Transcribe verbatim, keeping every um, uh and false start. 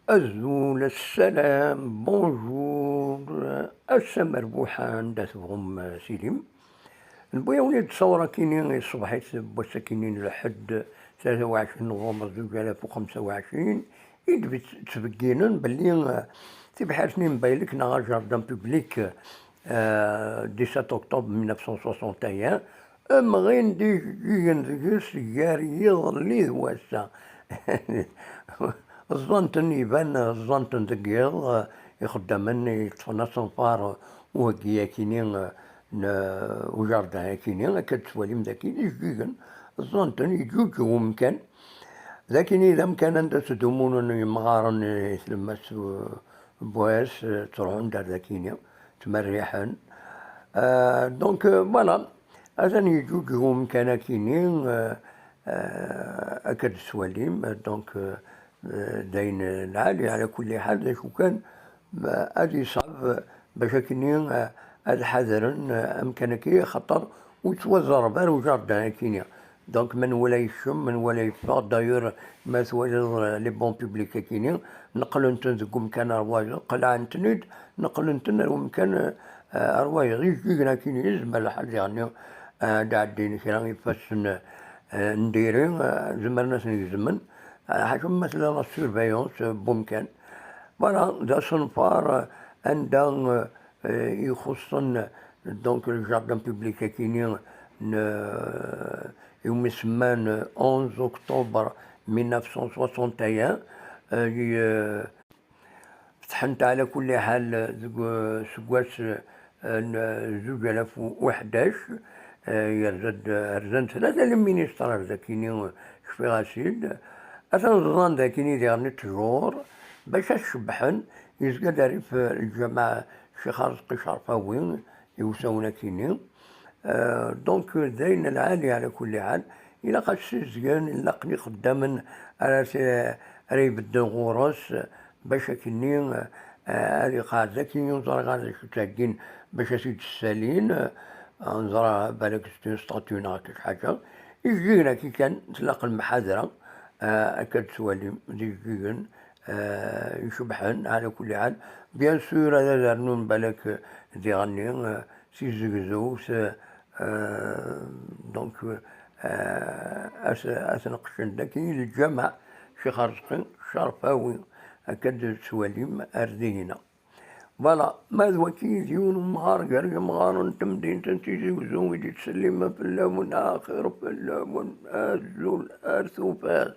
Azul, assalam, bonjour, ass amerbuḥ anda tebɣum s ilim. Newwi-awen-id ṣṣawra akini i ṣṣbeḥ-is n wass akini n lḥedd, tlata u ɛecrin novembre zuǧ alaf u xemsa u ɛecrin, i d-ttbegginen belli, eh, tibḥirt-nni n Baylek neɣ ajardin public, eh, dix-sept octobre mille neuf cent soixante et un, Amɣin d ijeǧǧigen deg-s gar yiḍelli d wass-a. Ẓẓan-ten, iban ẓẓan-ten deg yiḍ, ixeddamen yeṭṭfen asenfar uheggi akini, n ujardin akini, akka d-tettwalim daki d ijeǧǧigen, ẓẓan-ten, yeǧǧuǧǧeg umkan. D akini d amkan anda ttdumun yemɣaren i tlemmast n wass, ttruḥun-d ar dakini, ttmerriḥen. Euh, donc, euh, voilà, atan yeǧǧuǧǧeg umkan akini, euh, euh, akka d-tettwalim, donc, euh, euh, d ayen lɛali, ɛla kulli ḥal, d acu kan, euh, ad iṣab, euh, bac akini, euh, ad ḥadren, euh, amkan-agi, axaṭer ur ttwaẓerreb ara ujardin akini. Donc, menwala yekcem, menwala yeffeɣ. D'ailleurs, ma twaliḍ, euh, les bancs publics akini, neqlen-ten deg umkan ar wayeḍ, qelɛen-ten-id, neqlen-ten ar umkan, euh, ar wayeḍ. Ijeǧǧigen akini, yezmer lḥal diɣenni, euh, ad ɛeddin kra ifassen, euh, n diri, euh, zemren ad ten-gezmen. Euh, ḥaca ma tella la surveillance, euh, n wumkan. Voilà, d asenfar, euh, anda, euh, euh, ixuṣṣen, donc, le jardin public akini n, euh, iwumi semman, euh, onze octobre mille neuf cent soixante et un, euh, i, euh, fetḥen-t ɛla kulli ḥal deg, euh, seggas, euh, n, euh, zuǧ alaf u ḥdac, euh, yerza-d, rzan tlata les ministres ar dakini, euh, cfiɣ-as-id. Atan ẓẓan dakini diɣen ttjur, bac ad cebbḥen, yezga-d rrif, euh, lǧameɛ Ccix Arezqi Cerfawi, iwsawen akini. Euh, donc, d ayen lɛali ɛla kulli ḥal, ilaq ad ssizgen, ilaqen ixeddamen ara s-, ara ibedden ɣur-s, bac akini, euh, ad iqeɛɛed akini, ur ẓriɣ ara d acu ttheggin bac ad t-id-ssalin, euh, ur ẓriɣ balak c'est une statue neɣ akka ḥaǧa. Ijeǧǧigen akkin kan, tlaq lemḥadra, euh, akka d-tettwalim, d ijeǧǧigen, euh, icebḥen, ɛla kulli ḥal. Bien sûr, ad, ad rnun balak, euh, diɣenni, euh, si tzegzewt, euh, donc, euh, ad, ad ten-qeccen daki, lǧameɛ Ccix Arezqi Cerfawi, akka d-tettwalim ar dihina. Voilà, ma d waki d yiwen umɣar gar yemɣaren n temdint n Tizi Uzzu i d-yettsellimen fell-awen, axir fell-awen, azul ar tufat.